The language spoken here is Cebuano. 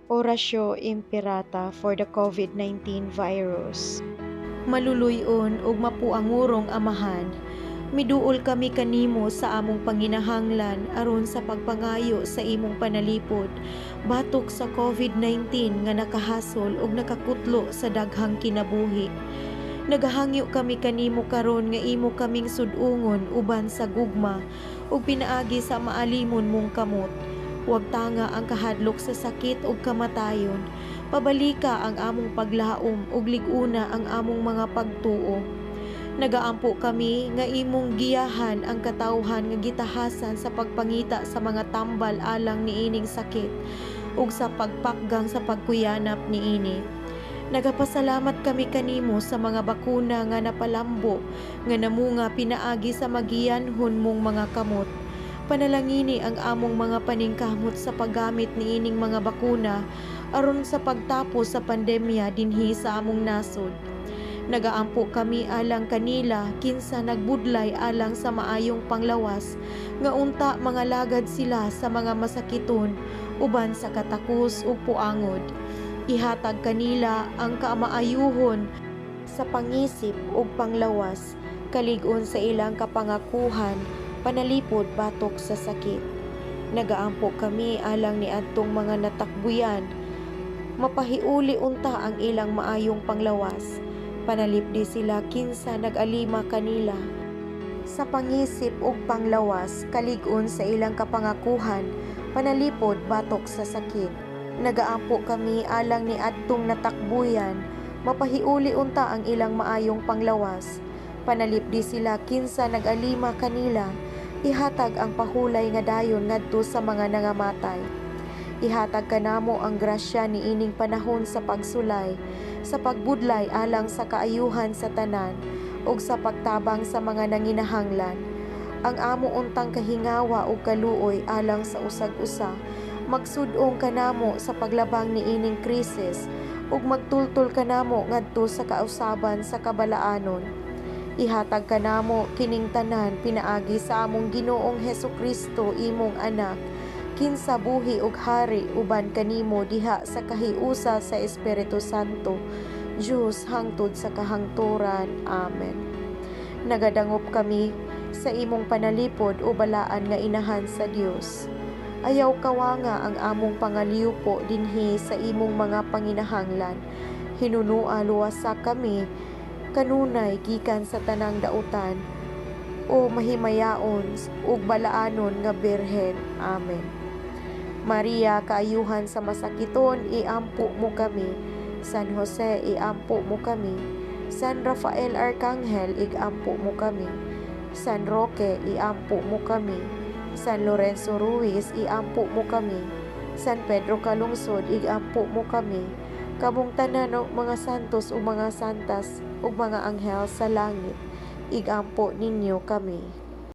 Oratio Imperata for the COVID-19 virus. Maluluy-on ug mapuangurong Amahan, miduol kami kanimo sa among panginahanglan aron sa pagpangayo sa imong panalipod batok sa COVID-19 nga nakahasol ug nakakutlo sa daghang kinabuhi. Nagahangyo kami kanimo karon nga imo kaming sud-ungon uban sa gugma ug pinaagi sa maalimon mong kamot. Wag tanga ang kahadlok sa sakit ug kamatayon. Pabalika ang among paglaom ug lig-una ang among mga pagtuo. Nagaampo kami nga imong giyahan ang katawhan nga gitahasan sa pagpangita sa mga tambal alang niining sakit ug sa pagpakgang sa pagkuyanap niini. Nagapasalamat kami kanimo sa mga bakuna nga napalambo nga namunga pinaagi sa magiyanhon mong mga kamot. Panalangini ang among mga paningkamot sa paggamit niining mga bakuna aron sa pagtapos sa pandemya dinhi sa among nasod. Nagaampo kami alang kanila kinsa nagbudlay alang sa maayong panglawas nga unta mangalagad sila sa mga masakiton uban sa katakos ug puangod. Ihatag kanila ang kamaayuhon sa pangisip ug panglawas, kalig-on sa ilang kapangakuhan panalipod batok sa sakit. Nagaampo kami alang niadtong mga natakbuyan, mapahiuli unta ang ilang maayong panglawas. Panalipdi sila kinsa nag-alima kanila sa pangisip ug panglawas, kalig-on sa ilang kapangakuhan panalipod batok sa sakit. Nagaampo kami alang niadtong natakbuyan, mapahiuli unta ang ilang maayong panglawas. Panalipdi sila kinsa nag-alima kanila, ihatag ang pahulay nga dayon ngadto sa mga nangamatay. Ihatag kanamo ang grasya niining panahon sa pagsulay, sa pagbudlay alang sa kaayuhan sa tanan ug sa pagtabang sa mga nanginahanglan. Ang amo untang kahingawa ug kaluoy alang sa usag-usa, magsud-ong kanamo sa paglabang niining krisis ug magtultol kanamo ngadto sa kausaban sa kabalaanon. Ihatag kanamo kining tanan pinaagi sa among Ginoong Hesukristo, imong Anak, kinsa buhi ug hari uban kanimo diha sa kahiusa sa Espiritu Santo, Dios hangtod sa kahangturan. Amen. Nagadangop kami sa imong panalipod, o balaan nga Inahan sa Dios. Ayaw kawanga ang among pangaliwpo dinhi sa imong mga panginahanglan. Hinunua luwasa kami kanunay gikan sa tanang dautan, o mahimayaon ug balaanon nga Birhen. Amen. Maria, kaayuhan sa masakiton, iampo mo kami. San Jose, iampo mo kami. San Rafael Arcangel, iampo mo kami. San Roque, iampo mo kami. San Lorenzo Ruiz, iampo mo kami. San Pedro Calungsod, iampo mo kami. Kamong tanan og mga santos ug mga santas ug mga anghel sa langit, igampo ninyo kami.